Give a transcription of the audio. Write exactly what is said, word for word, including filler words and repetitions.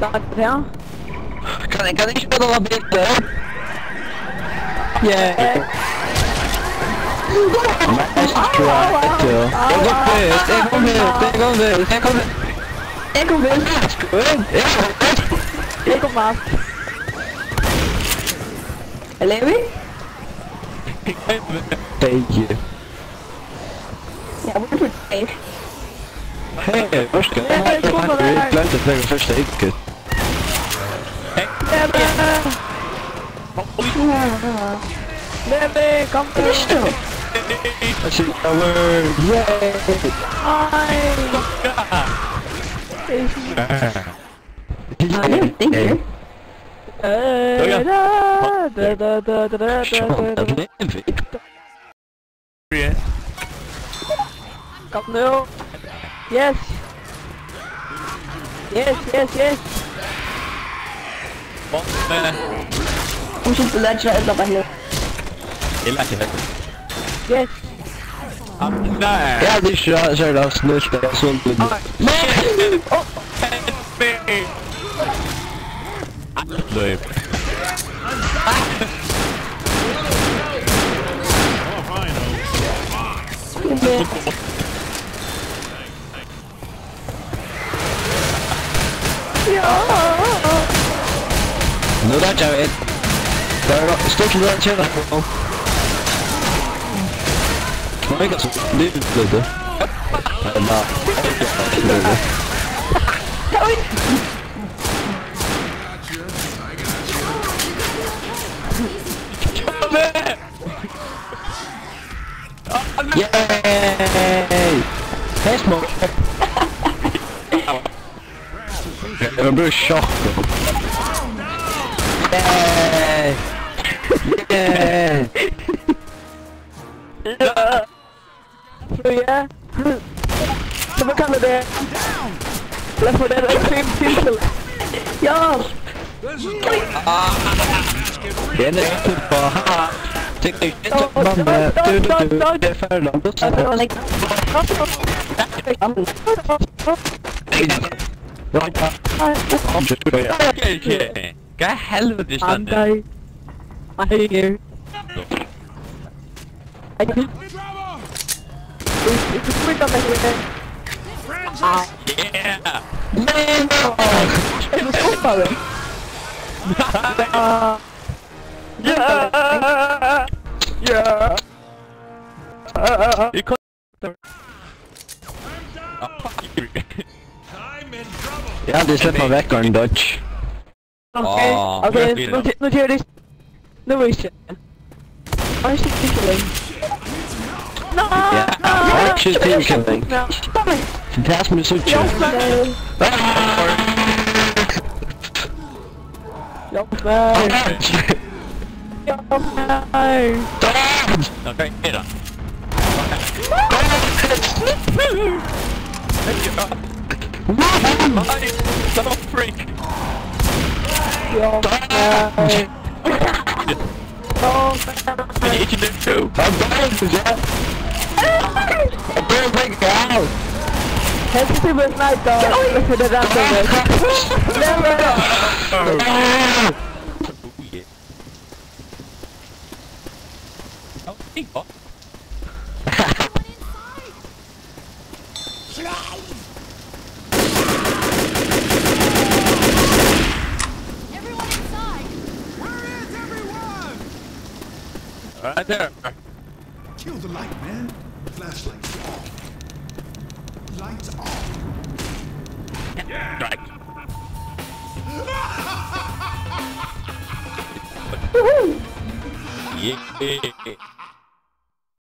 Takk, ja. Kann eg, kann eg ikki spæla hana betur? Yeah. Nice try, too. Eg kom fyrst, eg kom fyrst, eg kom fyrst, eg kom fyrst. Eg kom fyrst. Good. Eg kom fyrst. Eg kom fyrst. Hello? Thank you. Ja, what would you say? Hey, hva skal jeg? Hey, kom på det her. Jeg glemte at jeg først gikk ut. Hey. Leve! Leve, kom på. Hva er det? I see power. Yay! Nei. Ah, thank you. Hey. Ja, ja. Kom nú. Yes. Yes, yes, yes. Kom, eh. Hon skilti lætja ella bara nú. Eg lætja ella. Yes. Ah, nei. Ja, det er ikke så, så er det snilt, det er sunt. Ah, nei! Oh. Help me! Løp. Ja. Nú lætja vit. Bara stilla, tjena. Nei, ikki so. Lítið, lítið. Nei, nei. Oj. Yay! Hey, smoke. Jeg blir sjokk. Yay! Yay! Fríða. Hva kallar det? Left four Dead Extreme Team Kill. Ja! Den er ikke på. Tenk deg, det er ferdig. Hva helvete, Stein? Andai. Ai, ai. Ai, ai. Ah. Yeah! Eg vil skuffa deg. Ah. Yeah! Yeah! Eg kom. Ah, fuck you. Ja, de slipper vekk og en dodge. Ok, ah, ok, virkelig. Nå, nå gjør de. Nå var det ikke. Oi, shit, ikke lenge. Nei, ja, nei, ikke til killing. Nei. Fantastisk musikk. Hjelp meg. Hjelp meg. Hjelp meg. Nå, hva er det? Nei, stop, freak. Hjelp meg. Hjelp meg. Ikke det, du. I'm going to that. I'm going to break out. Hälsa till vår sniper. Oj. För det där. Never. Everyone inside! Where is everyone? Right there. Kill the light, man. Flashlights off. Lights off. Right. Yeah.